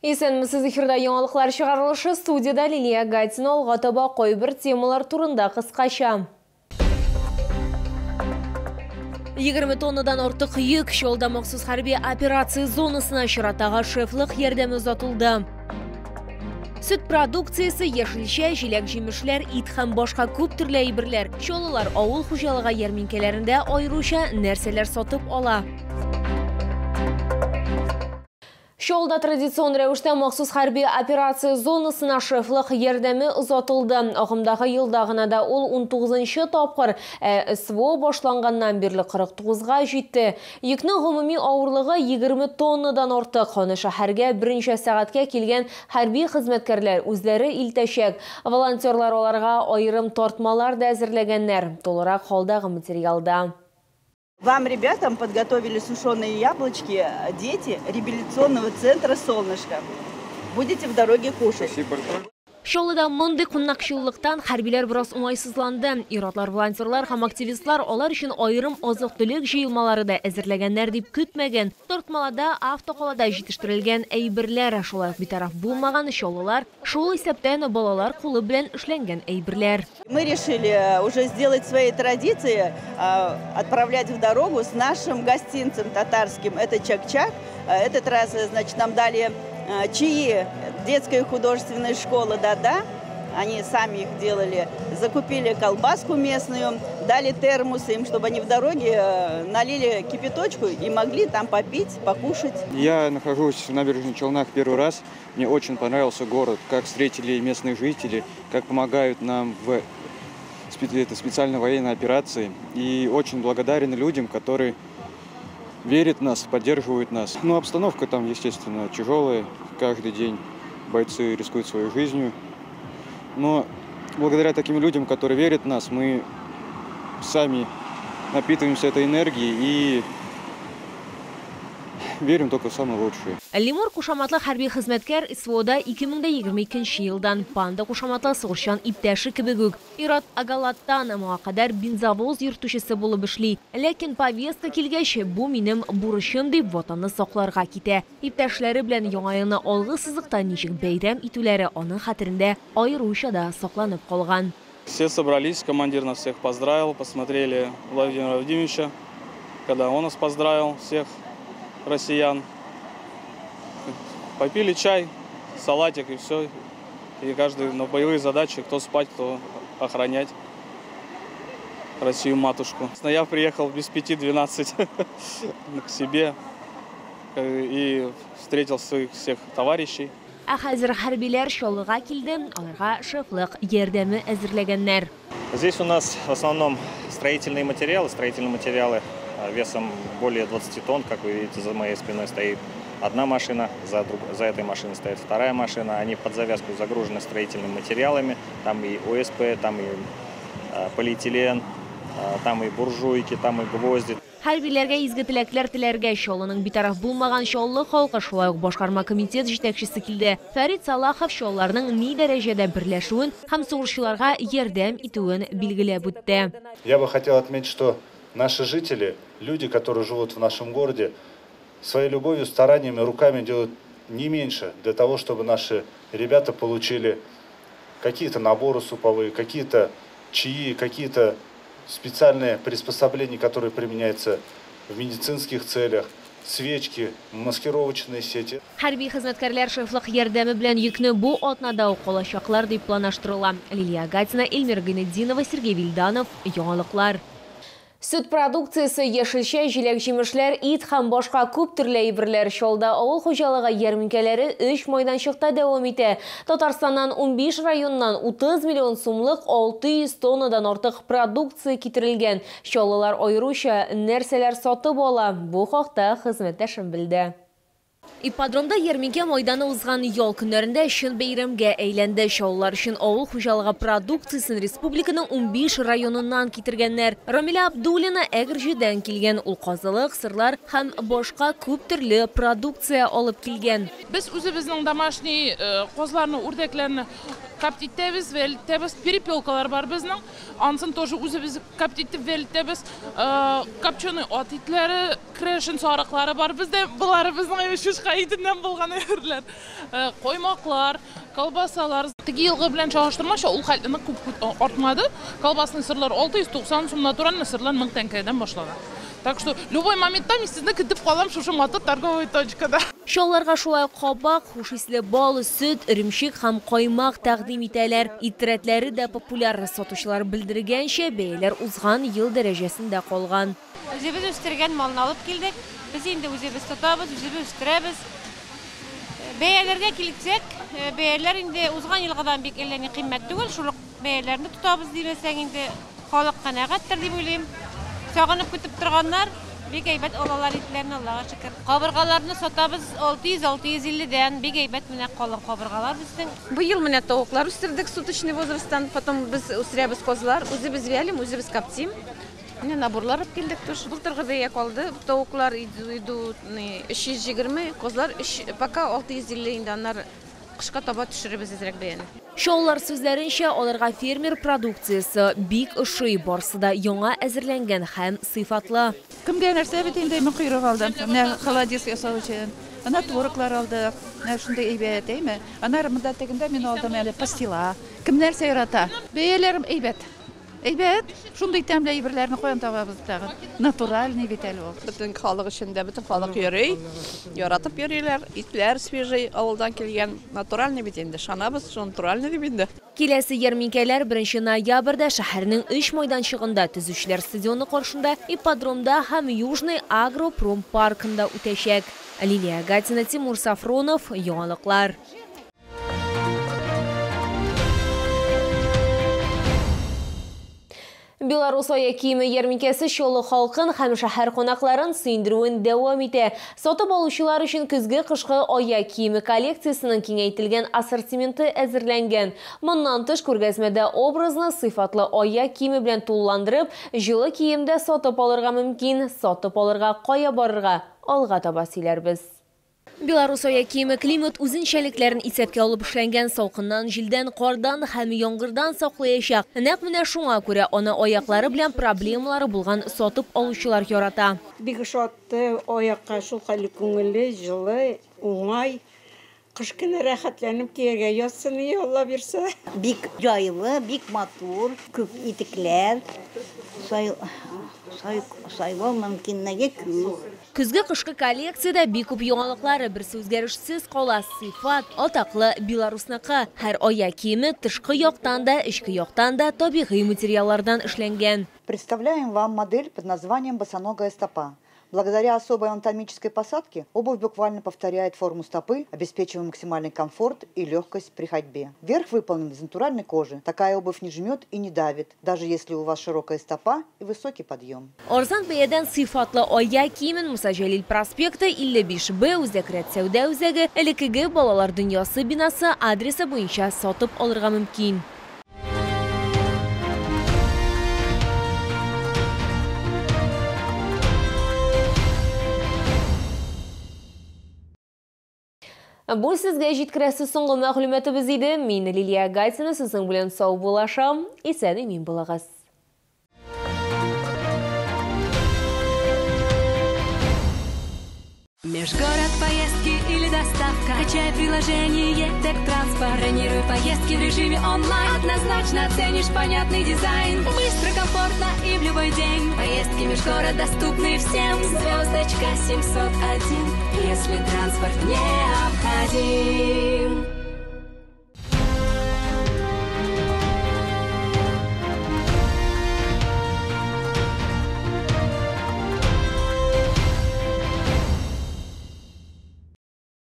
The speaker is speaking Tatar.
Исәнмесез, эфирда яңалыклар чыгарылышы, студияда Лилия Гатина. Алга таба кайбер темалар турында кыскача. 20 тоннадан артык йөк Чаллыда махсус хәрби операция зонасына чираттагы шефлык ярдәме озатылды. Сөт продукциясе, яшелчә, җиләк-җимешләр, ит һәм башка күп төрле әйберләр. Чаллылар авыл хуҗалыгы ярминкәләрендә аеруча нәрсәләр сатып ала. Чаллыда традицион рәвештә махсус хәрби операция зонасына шефлык ярдәме озатылды. Агымдагы елда гына да ул 19нчы тапкыр, ә СВО башланганнан бирле 49га җитте. Йөкнең гомуми авырлыгы 20 тоннадан артык. Аны шәһәргә берничә сәгатькә килгән хәрби хезмәткәрләр үзләре илтәчәк. Волонтерлар аларга аерым тартмалар да әзерләгәннәр. Тулырак алдагы материалда. Вам, ребятам, подготовили сушеные яблочки дети реабилитационного центра «Солнышко». Будете в дороге кушать. Спасибо большое. Чаллыда мондый кунакчыллыктан хәрбиләр бераз уңайсызланды. Ир-атлар, волонтерлар һәм активистлар алар өчен аерым азык-төлек җыелмалары да әзерләгәннәр дип көтмәгән. Тартмаларда автокалада җитештерелгән әйберләр, шулай ук битараф булмаган чаллылар, шул исәптән балалар кулы белән эшләнгән әйберләр. Мы решили уже сделать свои традиции, отправлять в дорогу с нашим гостинцем татарским. Это чак-чак. Этот раз, значит, нам дали чаи детской художественной школы «Да-да». Они сами их делали. Закупили колбаску местную, дали термосы им, чтобы они в дороге налили кипяточку и могли там попить, покушать. Я нахожусь в Набережных Челнах первый раз. Мне очень понравился город, как встретили местные жители, как помогают нам в специальной военной операции. И очень благодарен людям, которые верят в нас, поддерживают нас. Но обстановка там, естественно, тяжелая. Каждый день бойцы рискуют своей жизнью. Но благодаря таким людям, которые верят в нас, мы сами напитываемся этой энергией и верим только в самое лучшее. Лемур кушаматлы хәрби хезмәткәр СВОда 2022 елдан, Панда кушаматлы сугышчан иптәше кебек үк. Ир-ат Агалаттан моңа кадәр бензовоз йөртүчесе булып эшли. Ләкин повестка килгәч, бу минем бурычым дип ватанны сакларга китә. Иптәшләре белән яңа елны алгы сызыкта ничек бәйрәм итүләре аның хәтерендә аеруча да сакланып калган. Все собрались, командир нас всех поздравил, посмотрели Владимира Владимировича, когда он нас поздравил всех россиян. Попили чай, салатик и все. И каждый на боевые задачи, кто спать, кто охранять Россию-матушку. Но я приехал 11:55 к себе и встретил своих всех товарищей. Ә хәзер хәрбиләр Чаллыга килде, аларга шефлык ярдәме әзерләгәннәр. Здесь у нас в основном строительные материалы, строительные материалы весом более 20 тонн, как вы видите, за моей спиной стоит одна машина, за этой машиной стоит вторая машина. Они под завязку загружены строительными материалами, там и ОСП, там и полиэтилен, там и буржуйки, там и гвозди. Хәрбиләргә изге теләкләр теләргә Чаллының битараф булмаган Чаллы халкы, шулай ук башкарма комитет җитәкчесе килде. Фәрит Салахов Чаллыларның ни дәрәҗәдә берләшүен һәм сугышчыларга ярдәм итүен билгеләп үтте. Я бы хотел отметить, что наши жители, люди, которые живут в нашем городе, своей любовью, стараниями, руками делают не меньше для того, чтобы наши ребята получили какие-то наборы суповые, какие-то чаи, какие-то специальные приспособления, которые применяются в медицинских целях, свечки, маскировочные сети. Хәрби хезмәткәрләр шефлык ярдәме белән йөкне бу атнада ук алачаклар дип планлаштырыла. Лилия Гатина, Эльмира Гайнетдинова, Сергей Вильданов. Яңалыклар. Сөт продукциясе, яшелчә, җиләк-җимешләр, ит һәм башка күп төрле әйберләр Чаллыда авыл хуҗалыгы ярминкәләре 3 майданчыкта дәвам итә. Татарстаннан 15 районнан 30 миллион сумлык 600 тоннадан артык продукция китерелгән. Чаллылар аеруча нәрсәләр сатып ала? Бу хакта хезмәттәшем белде. Ипподромда ярминкә майданы узган ял көннәрендә чын бәйрәмгә әйләнде. Чаллылар өчен авыл хуҗалыгы продукциясен республиканың 15 районыннан китергәннәр. Рамилә Абдуллина Әгерҗедән килгән. Ул казылык, сырлар һәм башка күп төрле продукция алып килгән. Без үзебезнең домашний казларны, үрдәкләрне коптитәбез, вәлитәбез. Перепелкалар бар безнең. Ансын тоже үзебез коптитеп вәлитәбез. Копченый ат итләре, Крәшен сарыклары бар. Бездә болары безнең чучка итеннән булган әйберләр. Коймаклар, колбасалар. Теге елгы белән чагыштырмача ул хәлне күп артмады. Колбасный сырлар 690 сум, натуральный сырлар 1000 тәңкәдән башлана. Так что любой моментта мин сезне көтеп калам шушы матур торговый точкада. Чалларга шулай ук кабак, хуш исле бал, сөт, эремчек һәм каймак тәкъдим итәләр. Ит рәтләре дә популяр. Сатучылар белдергәнчә, бәяләр узган ел дәрәҗәсендә калган. Үзебез үстергән малны алып килдек. Без инде үзебез тотабыз, үзебез үстерәбез. Бәяләргә килсәк, бәяләр инде узган елгыдан бик әллә ни кыйммәт түгел. Шул ук бәяләрне тотабыз димәсәң инде халык канәгатьтер дип уйлыйм. Сагынып көтеп торганнар бик әйбәт алалар итләрне, Аллага шөкер. Кабыргаларны сатабыз 600-650-дән, бик әйбәт менә калын кабыргалар безнең. Быел менә тавыклар үстердек суточный возрасттан, потом без үстерәбез козлар, үзебез вялим, үзебез коптим. Менә наборлар алып килдек тоже. Былтыргы бәя калды. Тавыклар идут 320, козлар пока 650 инде, аннары кышка таба төшерәбез әзрәк бәяне. Чаллар сүзләренчә, аларга фермер продукциясе бик ошый, барсы да яңа әзерләнгән һәм сыйфатлы. Кемгә нәрсә бит инде, мин койрык алдым. Менә холодец ясау өчен. Ана твороглар алдык. Менә шундый әйбәт, әйме? Аннары монда тегендә мин алдым әле пастила. Кем нәрсә ярата? Бәяләрем әйбәт. Әйбәт, шундый тәмле әйберләрне каян табабыз тагын? Натуральный бит әле ул. Бөтен халык эчендә, бөтен халык йөри, яратып йөриләр. Итләр свежий, авылдан килгән, натуральный бит инде. Шанабыз, шул натуральный дип инде. Киләсе ярминкәләр 1 ноябрьдә шәһәрнең 3 майданчыгында, Төзүчеләр стадионы каршында, ипподромда һәм Южный агропромпаркында үтәчәк. Лилия Гатина, Тимур Сафронов, Яңалыклар. Беларус аяк киеме ярминкәсе Чаллы халкын һәм шәһәр кунакларын сөендерүен дәвам итә. Сатып алучылар өчен көзге кышкы аяк киеме коллекциясенең киңәйтелгән ассортименты әзерләнгән. Моннан тыш күргәзмәдә образны сыйфатлы аяк киеме белән тулыландырып, җылы кием дә сатып алырга мөмкин. Сатып алырга кая барырга? Алга таба сөйләрбез. Беларус аяк киеме климат үзенчәлекләрен исәпкә алып эшләнгән, салкыннан, җилдән, кардан һәм яңгырдан саклаячак. Нәкъ менә шуңа күрә аны аяклары белән проблемалары булган сатып алучылар ярата. Бик ошатты, аякка шул хәлле күңелле, җылы, уңай. Кыш көне рәхәтләнеп кияргә язсын, Алла бирсә. Бик җайлы, бик матур, күп итекләр, сайлау мөмкинлеге күп. Көзге кышкы коллекциядә бик күп яңалыклары, берсе үзгәрешсез кала, сыйфат, атаклы белорусныкы. Һәр аяк киеме тышкы яктан да, эчке яктан да табигый материаллардан эшләнгән. Представляем вам модель под названием «Босоногая стопа». Благодаря особой анатомической посадке обувь буквально повторяет форму стопы, обеспечивая максимальный комфорт и легкость при ходьбе. Верх выполнен из натуральной кожи. Такая обувь не жмет и не давит, даже если у вас широкая стопа и высокий подъем. Арзан бәядән сыйфатлы аяк киемен Муса Җәлил проспекты 55Б Үзәк рәт сәүдә үзәге, элеккеге балалар дөньясы бинасы адресы буенча сатып алырга мөмкин. Бу сезгә җиткерәсе соңгы мәгълүматыбыз иде. Мин Лилия Гатина сезнең белән саубуллашам. Исән-имин булыгыз. Межгород, поездки или доставка. Качай приложение Тек-Транспорт. Бронируй поездки в режиме онлайн. Однозначно оценишь понятный дизайн. Быстро, комфортно и в любой день. Поездки межгород доступны всем. Звездочка 701, если транспорт необходим.